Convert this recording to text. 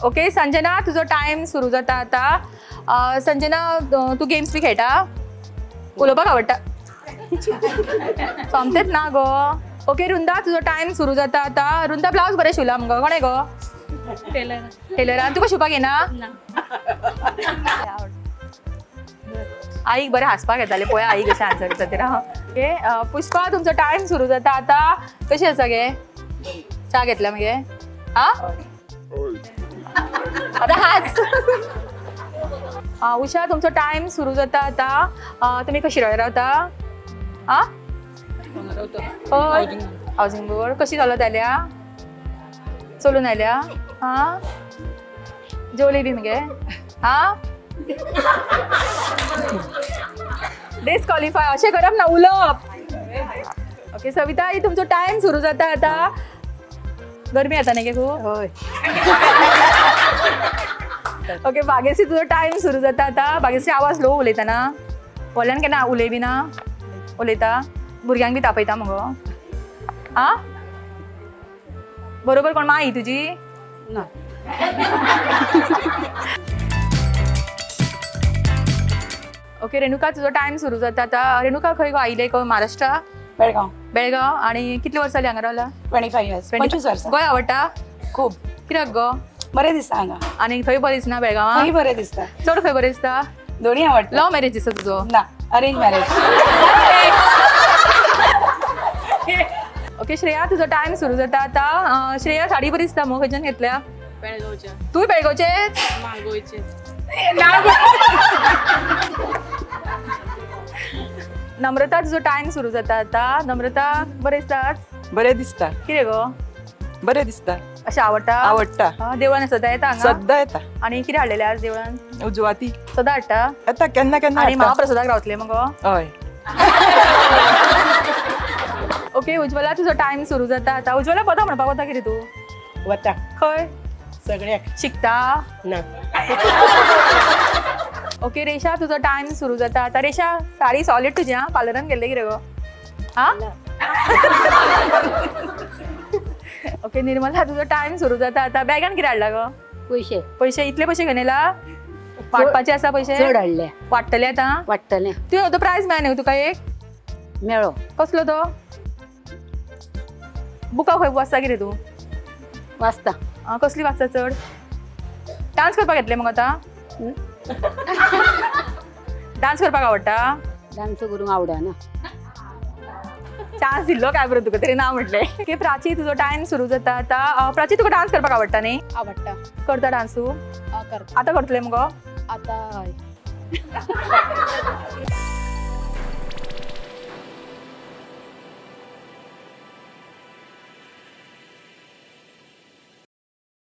Okay Sanjana, तुजो time सुरू जाता आतां. संजना, तूं गेम्स बी खेळटा? उलोवपाक आवडटा? सोमतेच ना गो. ओके रुंदा, तुजो टायम सुरू जाता आतां. रुंदा, ब्लावज बरें शिवला मुगो? कोणें गो? टेलरान. तुका शिवपाक येना? आईक बरें हांसपाक येतालें पळय, आई कशें आन्सर दिता ते. ओके पुष्पा, तुमचो टायम सुरू जाता आतां. कशी आसा गे? च्या घेतला मगे? आ आतां हाच. उषा, तुमचो टायम सुरू जाता आतां. तुमी कशी रावता? आ हय, हावजींग बोर्ड. कशी चलत आयल्या? चलून आयल्या? हां, जेवली बी मगे? हां, डिस्क्वॉलिफाय. अशें करप ना, उलोवप. ओके सविता, आई, तुमचो टायम सुरू जाता आतां. गरमी जाता न्ही गे खूब? हय. ओके भाग्यश्री, तुजो टायम सुरू जाता आतां. भाग्यश्री, आवाज लो उलयता ना? व्हडल्यान केन्ना उलय बी ना? उलयता? भुरग्यांक बी तापयता मगो? आ बरोबर. कोण माई तुजी? ना. ओके रेणुका, तुजो टायम सुरू जाता आतां. रेणुका, खंय गो आयले? खंय महाराष्ट्रा? बेळगांव. बेळगांव. आणि कितले वर्सां जाली हांगा रावला? 25 इयर्स, 25 वर्सां. गोंय आवडटा? खूब. कित्याक गो? बरें दिसता हांगा. आनी खंय बरें दिसना बेळगांवां? थंय बरें दिसता. चड खंय बरें दिसता? दोन्ही आवडटा. लव्ह मॅरेज दिसता तुजो? ना, अरेंज मॅरेज. ओके श्रेया, तुजो टायम सुरू जाता आतां. श्रेया, साडी बरी दिसता मगो, खंयच्यान घेतल्या? बेळगांवच्या. तूं बेळगांवचेच? मागोयचे. नम्रता, तुजो टायम सुरू जाता आतां. नम्रता, बरें दिसता? बरें दिसता. कितें गो? बरें दिसता. अशें आवडटा? आवडटा. देवळान सदां येता हांगा? सद्दां येता. आनी कितें हाडलेलें आज देवळान? उजवाती. सदां हाडटा? येता केन्ना केन्ना आनी हाडटा. महाप्रसादाक रावतले मगो? हय. ओके उज्ज्वला, तुजो टायम सुरू जाता आतां. उज्ज्वला, पदां म्हणपाक वता कितें तूं? वता. खंय? सगळ्याक. शिकता? ना. ओके रेशा, तुजो टायम सुरू जाता आतां. रेशा, साडी सॉलीड तुजी. आं, पार्लरान गेल्लें कितें गो? आं ओके निर्मला, तुजो टायम सुरू जाता आतां. बॅगान कितें हाडला गो? पयशे. पयशे? इतले पयशे घेवन येयला? वाटपाचे आसा पयशे? चड हाडले. वाडटले आतां? वाडटले. तुवें तो प्रायज मेळ्ळा न्हू तुका एक? मेळ्ळो. कसलो तो? बुकां खंय वाचता कितें तूं? वाचता. आं, कसली वाचता चड? डान्स करपाक येतलें मगो आतां? डान्स करपाक आवडटा? डान्स करूंक आवडना. चान्स दिल्लो काय बरं तुका, तरी ना म्हटलें. ओके प्राची, तुजो टायम सुरू जाता आतां. प्राची, तुका डान्स करपाक आवडटा न्ही? आवडटा. करता डान्स तूं? करता. आतां करतलें मगो? आतां हय.